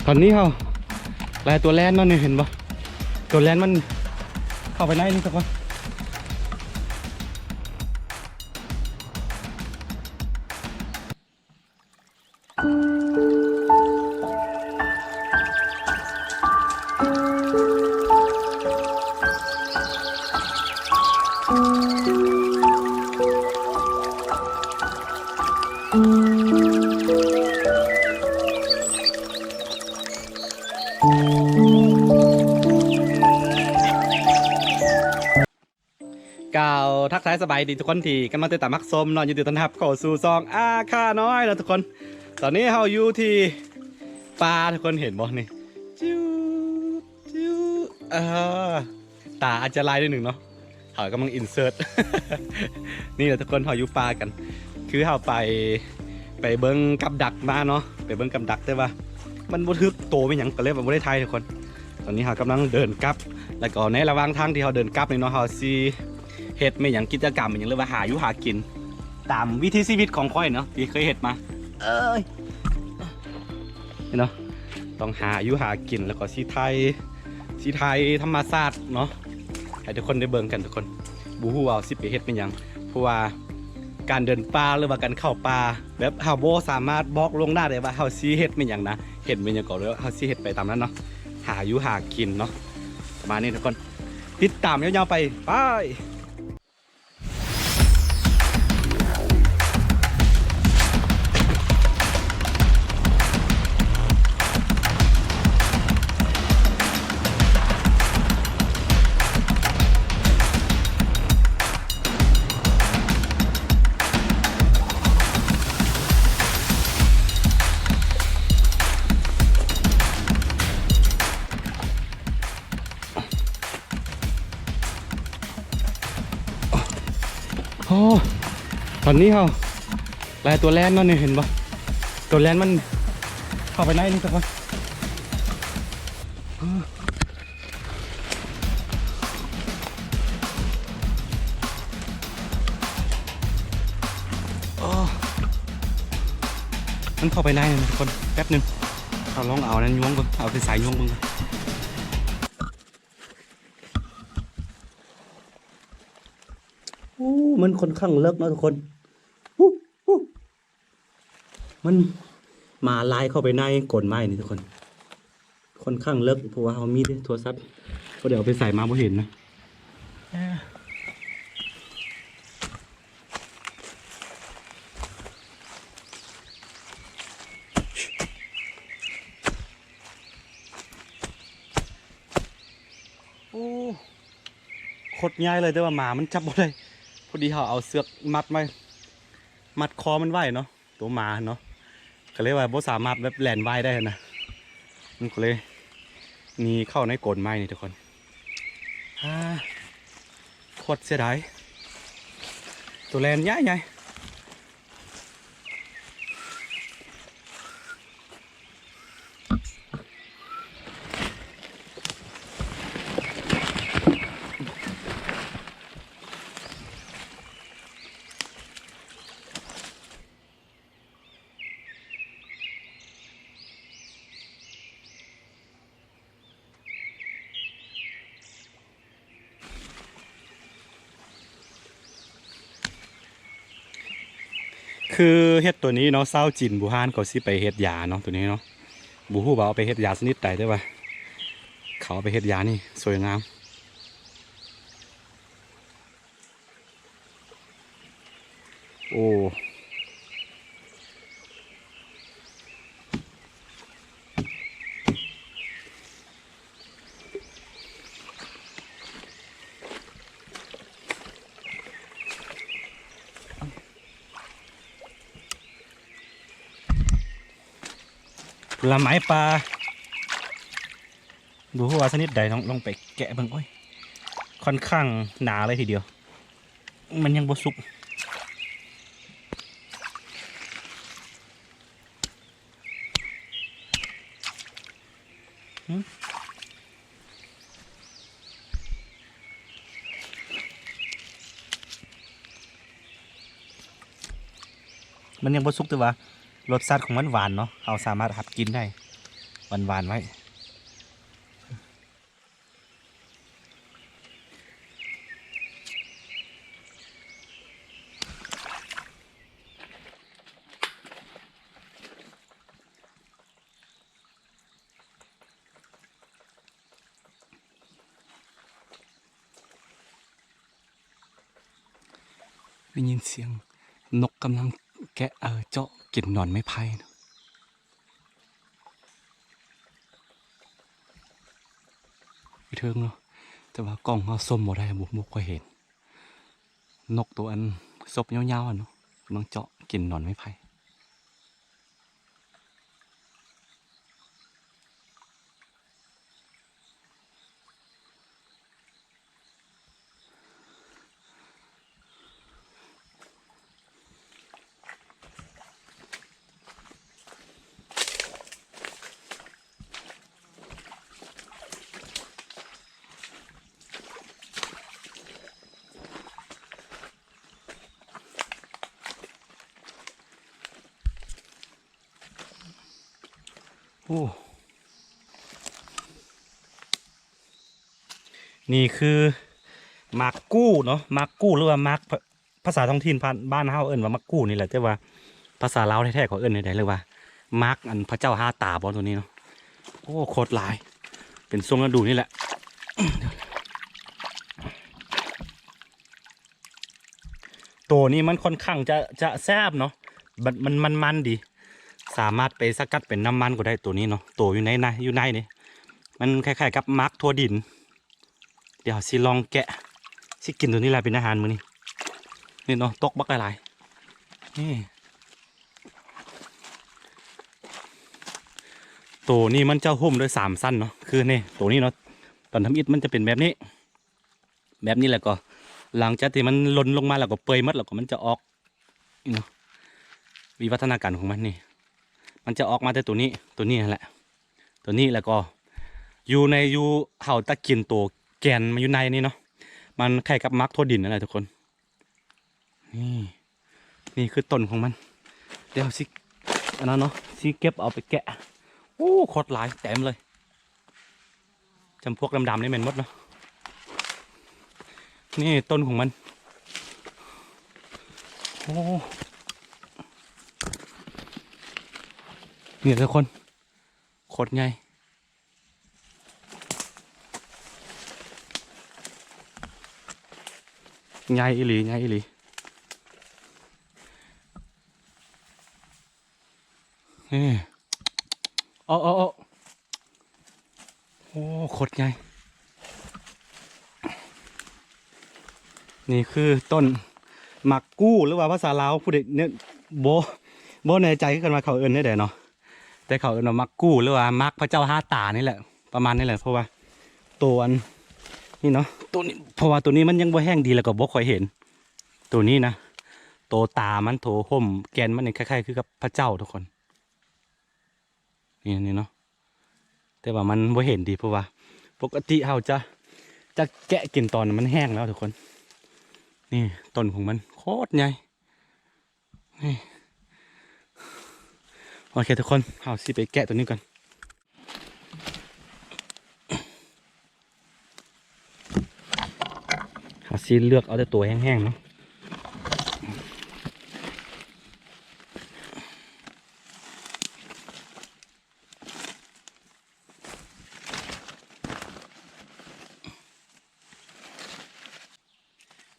ຕອນນີ້ເຮົາໄລ່ຕົວແລ່ນເນາະ ນີ້ເຫັນບໍ່? ຕົວແລ່ນມັນເຂົ້າໄປໃນນີ້ ທຸກຄົນ. ກ່າວທັກທາຍສະບາຍດີທຸກຄົນທີ່ກຳລັງຕິດຕາມຮັບຊົມເນາະ, ຍິນດີຕ້ອນຮັບເຂົ້າສູ່ຊ່ອງອາຄານ້ອຍເນາະທຸກຄົນ. ຕອນນີ້ເຮົາຢູ່ທີ່ປ່າ ທຸກຄົນເຫັນບໍ່ນີ້? ຈິ້ວ ຈິ້ວ ອາ ຕາອາດຈະລາຍໜ້ອຍໜຶ່ງເນາະ, ເຮົາກຳລັງອິນເສີດ ນີ້ແຫຼະທຸກຄົນ, ເຮົາຢູ່ປ່າກັນ. ຄືເຮົາໄປ ໄປເບິ່ງກັບດັກມາເນາະ, ໄປເບິ່ງກັບດັກ ແຕ່ວ່າມັນບໍ່ຖືກໂຕແມ່ນຫຍັງ ກໍເລີຍວ່າບໍ່ໄດ້ຖ່າຍທຸກຄົນ. ຕອນນີ້ເຮົາກຳລັງເດີນກັບ ແລ້ວກໍໃນລະຫວ່າງທາງທີ່ເຮົາເດີນກັບນີ້ເນາະ, ເຮົາຊິເຮັດແມ່ນຫຍັງ ກິດຈະກຳແມ່ນຫຍັງ ຫຼືວ່າຫາຢູ່ຫາກິນຕາມວິຖີຊີວິດຂອງຂ້ອຍເນາະ ທີ່ເຄີຍເຮັດມາ. ເອີຍ ນີ້ເນາະ, ຕ້ອງຫາຢູ່ຫາກິນ ແລ້ວກໍຊິຖ່າຍ ຊິຖ່າຍທຳມະຊາດເນາະ ໃຫ້ທຸກຄົນໄດ້ເບິ່ງກັນທຸກຄົນ. ບໍ່ຮູ້ວ່າເຮົາຊິໄປເຮັດແມ່ນຫຍັງ ເພາະວ່າການເດີນປ່າ ຫຼືວ່າການເຂົ້າປ່າ ແບບເຮົາບໍ່ສາມາດບອກລ່ວງໜ້າໄດ້ວ່າເຮົາຊິເຮັດແມ່ນຫຍັງນະ, ເຫັນແມ່ນຫຍັງກໍເຮົາຊິເຮັດໄປຕາມນັ້ນເນາະ, ຫາຢູ່ຫາກິນເນາະ. ປະມານນີ້ທຸກຄົນ, ຕິດຕາມຍາວໆໄປ ໄປ. ໂອ້ ຕອນນີ້ເຮົາໄລ່ຕົວແລ່ນເນາະ ນີ້ເຫັນບໍ່? ຕົວແລ່ນມັນເຂົ້າໄປໃນນີ້ ທຸກຄົນ. ໂອ້ ມັນເຂົ້າໄປໃນນີ້ ທຸກຄົນ. ແປັບໜຶ່ງ ເຮົາລອງເອົານັ້ນຍົວງເບິ່ງ ເອົາໄຟສາຍຍົວງເບິ່ງ. ໂອ້ ມັນຄ່ອນຂ້າງເລິກເນາະທຸກຄົນ. ຮູ້ ຮູ້ ມັນມາລາຍເຂົ້າໄປໃນກົນໄມ້ນີ້ທຸກຄົນ. ຄ່ອນຂ້າງເລິກ ເພາະວ່າເຮົາມີແຕ່ໂທລະສັບ ບໍ່ໄດ້ເອົາໄຟສາຍມາ ບໍ່ເຫັນນະ. ໂອ້ ໂຄດໃຫຍ່ເລີຍ ແຕ່ວ່າໝາມັນຈັບບໍ່ໄດ້. ພໍດີເຮົາເອົາເຊືອກມັດໄວ້ ມັດຄໍມັນໄວ້ເນາະ ໂຕໝາເນາະ, ກໍເລີຍວ່າບໍ່ສາມາດແບບແລ່ນໄວໄດ້ຫັ້ນນະ. ມັນກໍເລີຍໜີເຂົ້າໃນກົນໄມ້ນີ້ທຸກຄົນ. ອາ ໂຄດເສຍດາຍ ໂຕແລ່ນໃຫຍ່ໆ. ຄືເຫັດຕົວນີ້ເນາະ ຊາວຈີນບູຮານເຂົາຊິໄປເຮັດຢາເນາະ ຕົວນີ້ເນາະ. ບໍ່ຮູ້ວ່າເອົາໄປເຮັດຢາຊະນິດໃດ ແຕ່ວ່າເຂົາເອົາໄປເຮັດຢານີ້ ສວຍງາມ. ໂອ້ ຜະລະໄມ້ປ່າ ບໍ່ຮູ້ວ່າຊະນິດໃດ ລອງ ລອງໄປແກະເບິ່ງ. ໂອ້ຍ ຄ່ອນຂ້າງໜາເລີຍທີດຽວ ມັນຍັງບໍ່ສຸກ. ຫື ມັນຍັງບໍ່ສຸກ ແຕ່ວ່າ ລົດຊາດຂອງມັນຫວານເນາະ, ເຮົາສາມາດຫັດກິນໄດ້. ຫວານໆໄວ້. ໄດ້ຍິນສຽງນົກກຳລັງແກະ ເອີ ເຈາະກິນໜອນໄມ້ໄຜ່ເນາະ ຢູ່ເທິງເນາະ ແຕ່ວ່າກ້ອງເຮົາຊູມບໍ່ໄດ້ ບໍ່ ບໍ່ຄ່ອຍເຫັນ. ນົກໂຕອັນສົບຍາວໆຫັ້ນເນາະ ກຳລັງເຈາະກິນໜອນໄມ້ໄຜ່. ໂອ້ ນີ້ຄືໝາກກູ່ເນາະ ໝາກກູ່ ຫຼືວ່າໝາກ ພາ ພາສາທ້ອງຖິ່ນບ້ານ ບ້ານເຮົາເອີ້ນວ່າໝາກກູ່ນີ້ແຫຼະ ແຕ່ວ່າພາສາລາວແທ້ໆເຂົາເອີ້ນແນວໃດ ຫຼືວ່າໝາກອັນພະເຈົ້າຫ້າຕາບໍ ໂຕນີ້ເນາະ. ໂອ້ ໂຄດຫຼາຍ ເປັນຊ່ວງລະດູນີ້ແຫຼະ. ໂຕນີ້ມັນຄ່ອນຂ້າງຈະ ຈະແຊບເນາະ ມັນ ມັນ ມັນໆດີ ສາມາດໄປສະກັດເປັນນ້ຳມັນກໍໄດ້ໂຕນີ້ເນາະ. ໂຕຢູ່ໃນນະ ຢູ່ໃນນີ້ ມັນຄ້າຍໆກັບໝາກຖົ່ວດິນ. ດຽວຊິລອງແກະ ຊິກິນໂຕນີ້ແຫຼະເປັນອາຫານມື້ນີ້. ນີ້ເນາະ ຕົກບັກຫຼາຍໆ ນີ້ ໂຕນີ້ມັນຈະຫຸ້ມດ້ວຍສາມຊັ້ນເນາະ ຄືນີ້ ໂຕນີ້ເນາະ ຕອນທຳອິດມັນຈະເປັນແບບນີ້ ແບບນີ້ ແລ້ວກໍຫຼັງຈາກທີ່ມັນຫຼົ່ນລົງມາແລ້ວກໍເປື່ອຍໝົດ ແລ້ວກໍມັນຈະອອກ ເນາະ ວິວັດທະນາການຂອງມັນນີ້ ມັນຈະອອກມາແຕ່ໂຕນີ້ ໂຕນີ້ຫັ້ນແຫຼະ ໂຕນີ້ ແລ້ວກໍຢູ່ໃນ ຢູ່ເຮົາຕັກກິນໂຕແກ່ນມາຢູ່ໃນນີ້ເນາະ ມັນຄ້າຍກັບໝາກຖົ່ວດິນນັ້ນແຫຼະທຸກຄົນ. ນີ້ ນີ້ຄືຕົ້ນຂອງມັນ ດຽວຊິ ອັນນັ້ນເນາະ ຊິເກັບເອົາໄປແກະ. ໂອ້ ໂຄດຫຼາຍ ເຕັມເລີຍ. ຈຳພວກດຳໆນີ້ແມ່ນໝົດເນາະ ນີ້ຕົ້ນຂອງມັນ. ໂອ້ ນີ້ທຸກຄົນ ໂຄດໃຫຍ່ ໃຫຍ່ອີ່ຫຼີ ໃຫຍ່ອີ່ຫຼີ. ນີ້ ເອົາ ເອົາ ເອົາ ໂອ້ ໂຄດໃຫຍ່. ນີ້ຄືຕົ້ນໝາກກູ່ ຫຼືວ່າພາສາລາວຜູ້ໃດເນຍ ບໍ່ ບໍ່ແນ່ໃຈຄືກັນວ່າເຂົາເອີ້ນແນວໃດເນາະ ແຕ່ເຂົາເອີ້ນວ່າໝາກກູ່ ຫຼືວ່າໝາກພະເຈົ້າຫ້າຕານີ້ແຫຼະ ປະມານນີ້ແຫຼະ. ເພາະວ່າໂຕອັນນີ້ເນາະ ໂຕນີ້ ເພາະວ່າໂຕນີ້ມັນຍັງບໍ່ແຫ້ງດີ ແລ້ວກໍບໍ່ຄ່ອຍເຫັນ ໂຕນີ້ນະ ໂຕຕາມັນ ໂຕຫົ້ມແກ່ນມັນນີ້ ຄ້າຍໆຄືກັບພະເຈົ້າທຸກຄົນ. ນີ້ ນີ້ເນາະ ແຕ່ວ່າມັນບໍ່ເຫັນດີ ເພາະວ່າປົກກະຕິເຮົາຈະ ຈະແກະກິນຕອນມັນແຫ້ງແລ້ວທຸກຄົນ. ນີ້ຕົ້ນຂອງມັນໂຄດໃຫຍ່ ນີ້. ໂອເຄທຸກຄົນ ເຮົາຊິໄປແກະໂຕນີ້ກ່ອນ. ເຮົາຊິເລືອກເອົາແຕ່ໂຕແຫ້ງໆເນາະ.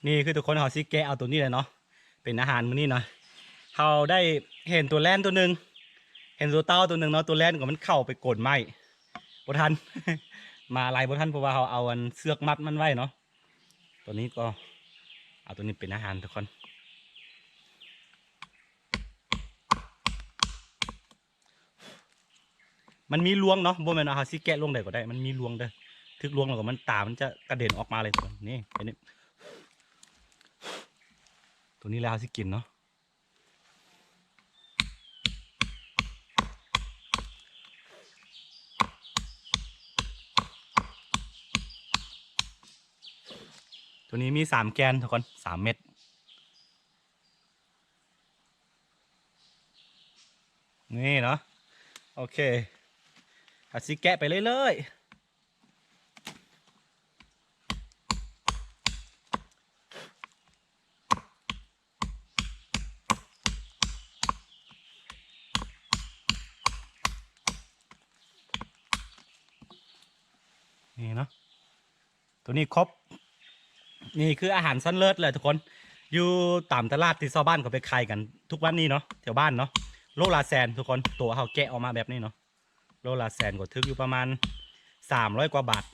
ນີ້ຄືທຸກຄົນ ເຮົາຊິແກະເອົາໂຕນີ້ແຫຼະເນາະ ເປັນອາຫານມື້ນີ້ເນາະ. ເຮົາໄດ້ເຫັນໂຕແລນໂຕໜຶ່ງ ເຫັນໂຕເຕົ່າໂຕໜຶ່ງເນາະ ໂຕແລນກໍມັນເຂົ້າໄປໂກນໄມ້ ບໍ່ທັນ ມາໄລ່ບໍ່ທັນ ເພາະວ່າເຮົາເອົາອັນເຊືອກມັດມັນໄວ້ເນາະ. ໂຕນີ້ກໍເອົາໂຕນີ້ເປັນອາຫານທຸກຄົນ. ມັນມີລວງເນາະ ບໍ່ແມ່ນວ່າເຮົາຊິແກະລວງໃດກໍໄດ້ ມັນມີລວງເດີ້. ຖືກລວງແລ້ວກໍມັນ ຕາມັນຈະກະເດັນອອກມາເລີຍ. ນີ້ ອັນນີ້ ໂຕນີ້ແຫຼະເຮົາຊິກິນເນາະ. ໂຕນີ້ມີສາມແກ່ນທຸກຄົນ ສາມເມັດ. ນີ້ເນາະ ໂອເຄ ເຮົາຊິແກະໄປເລື້ອຍໆ. ນີ້ເນາະ ໂຕນີ້ຄົບ. ນີ້ຄືອາຫານຊັ້ນເລີດແຫຼະທຸກຄົນ ຢູ່ຕາມຕະຫຼາດທີ່ຊາວບ້ານເຂົາໄປຂາຍກັນທຸກວັນນີ້ເນາະ ແຖວບ້ານເນາະ ໂລລະແສນທຸກຄົນ. ໂຕເຮົາແກະອອກມາແບບນີ້ເນາະ ໂລລະແສນກໍຖືກຢູ່ປະມານສາມຮ້ອຍກວ່າບາດ.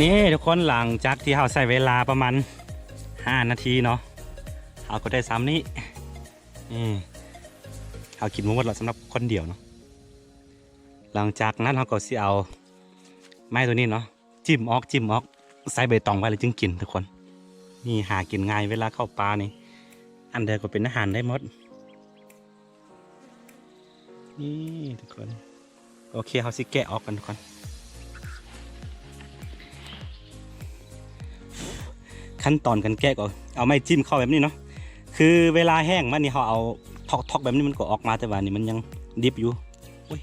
ນີ້ທຸກຄົນ ຫຼັງຈາກທີ່ເຮົາໃຊ້ເວລາປະມານຫ້ານາທີເນາະ ເຮົາກໍໄດ້ຊ່ຳນີ້. ນີ້ເຮົາກິນບໍ່ໝົດລະ ສຳລັບຄົນດຽວເນາະ. ຫຼັງຈາກນັ້ນເຮົາກໍຊິເອົາໄມ້ໂຕນີ້ເນາະ ຈິ້ມອອກ ຈິ້ມອອກ ໃສ່ໃບຕອງໄວ້ແລ້ວຈຶ່ງກິນທຸກຄົນ. ນີ້ຫາກິນງ່າຍ ເວລາເຂົ້າປ່ານີ້ ອັນໃດກໍເປັນອາຫານໄດ້ໝົດ. ນີ້ທຸກຄົນ ໂອເຄ ເຮົາຊິແກະອອກກັນທຸກຄົນ. ຂັ້ນຕອນການແກະກໍເອົາໄມ້ຈິ້ມເຂົ້າແບບນີ້ເນາະ ຄືເວລາແຫ້ງມານີ້ ເຮົາເອົາຖອກໆແບບນີ້ ມັນກໍອອກມາ ແຕ່ວ່ານີ້ມັນຍັງດິບຢູ່. ໂອ້ຍ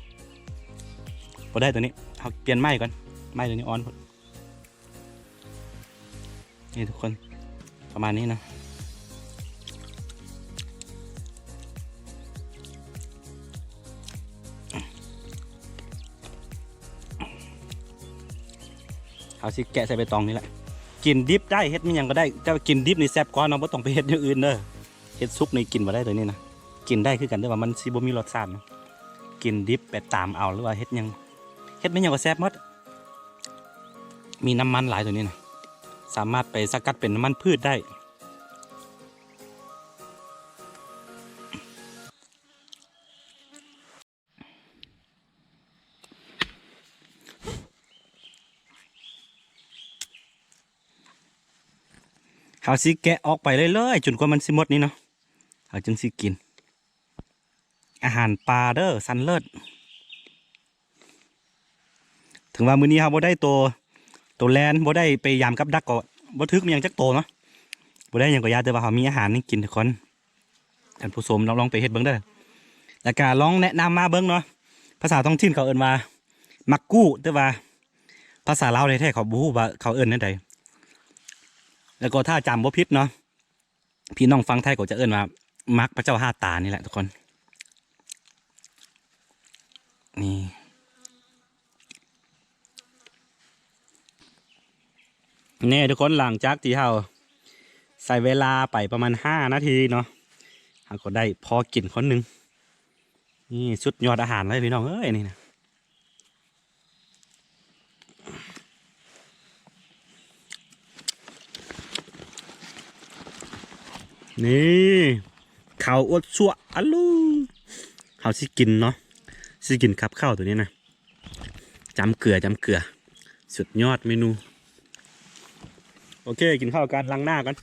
ບໍ່ໄດ້ໂຕນີ້ ເຮົາປ່ຽນໄມ້ກ່ອນ ໄມ້ໂຕນີ້ອ່ອນໂພດ. ນີ້ທຸກຄົນ ປະມານນີ້ເນາະ. ເຮົາຊິແກະໃສ່ໃບຕອງນີ້ແຫຼະ. ກິນດິບໄດ້ ເຮັດແມ່ນຫຍັງກໍໄດ້ ແຕ່ວ່າກິນດິບນີ້ແຊບກວ່າເນາະ ບໍ່ຕ້ອງໄປເຮັດຢ່າງອື່ນເດີ. ເຮັດສຸກນີ້ກິນບໍ່ໄດ້ໂຕນີ້ນະ. ກິນໄດ້ຄືກັນ ແຕ່ວ່າມັນຊິບໍ່ມີລົດຊາດນະ. ກິນດິບໄປຕຳເອົາ ຫຼືວ່າເຮັດຫຍັງ ເຮັດແມ່ນຫຍັງກໍແຊບໝົດ. ມີນ້ຳມັນຫຼາຍໂຕນີ້ນະ ສາມາດໄປສະກັດເປັນນ້ຳມັນພືດໄດ້. ເຮົາຊິແກະອອກໄປເລື້ອຍໆ ຈົນກວ່າມັນຊິໝົດນີ້ເນາະ ເຮົາຈຶ່ງຊິກິນ. ອາຫານປ່າເດີ ຊັ້ນເລີດ. ເຖິງວ່າມື້ນີ້ເຮົາບໍ່ໄດ້ໂຕ ໂຕແລນ ບໍ່ໄດ້ໄປຢາມກັບດັກ ກໍບໍ່ຖືກມີຫຍັງຈັກໂຕເນາະ ບໍ່ໄດ້ຫຍັງກໍຢ່າ ແຕ່ວ່າເຮົາມີອາຫານໃຫ້ກິນທຸກຄົນ. ທ່ານຜູ້ຊົມລອງ ລອງໄປເຮັດເບິ່ງເດີ ແລ້ວກະລອງແນະນຳມາເບິ່ງເນາະ. ພາສາທ້ອງຖິ່ນເຂົາເອີ້ນວ່າໝາກກູ້ ແຕ່ວ່າພາສາລາວແທ້ໆ ເຂົາບໍ່ຮູ້ວ່າເຂົາເອີ້ນແນວໃດ. ແລ້ວກໍຖ້າຈຳບໍ່ຜິດເນາະ ພີ່ນ້ອງຝັ່ງໄທກໍຈະເອີ້ນວ່າໝາກພະເຈົ້າຫ້າຕານີ້ແຫຼະທຸກຄົນ. ນີ້ ນີ້ທຸກຄົນ ຫຼັງຈາກທີ່ເຮົາໃຊ້ເວລາໄປປະມານຫ້ານາທີເນາະ ເຮົາກໍໄດ້ພໍກິນຄົນໜຶ່ງ. ນີ້ສຸດຍອດອາຫານເລີຍພີ່ນ້ອງເອີຍ ນີ້ນະ. ນີ້ ເຂົ້າອວດຊົ່ວ ອະລູ ເຮົາຊິກິນເນາະ ຊິກິນກັບເຂົ້າໂຕນີ້ນະ ຈ້ຳເກືອ ຈ້ຳເກືອ ສຸດຍອດເມນູ. ໂອເຄ ກິນເຂົ້າກັນ ລ້າງໜ້າກ່ອນ.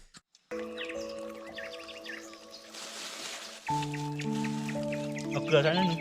ເອົາເກືອໃສ່ໜ້ອຍໜຶ່ງ.